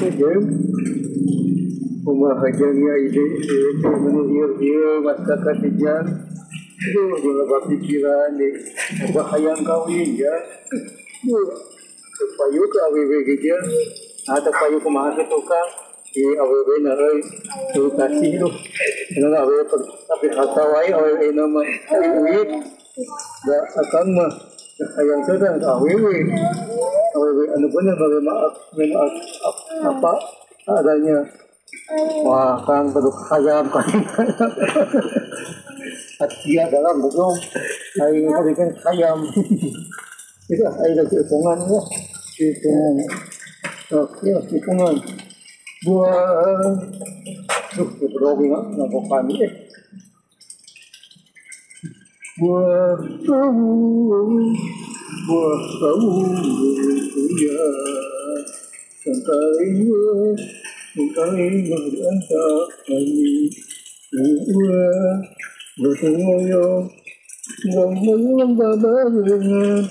Jeung kumaha jeung ya ide teh meni ieu-ieu maska katijang. Duh, jeung loba pikiran deui. Loba hayang kawin ya. Duh, teu payu ka awewe ge jeung. Ah, teu payu kumaha ge tukang. Di awewe na euy, teu kasih duh. Cenah awewe tapi harta wae awewe na mah. Duit. Da akang mah hayang sedang ka awewe. Awewe anu bener maaf maaf apa adanya. Wah, kang kudu hayam kan. Atia dalam belum. Ai tadi kan hayam. Itu ai lagi hitungan ya. Hitungan. Oke, hitungan. Buah. Duh, belum enggak ngabokan eh. Buah tahu, buah tahu, ya. Sampai sampai berantah kami. Buah, gotong royong, gong gong babarengan.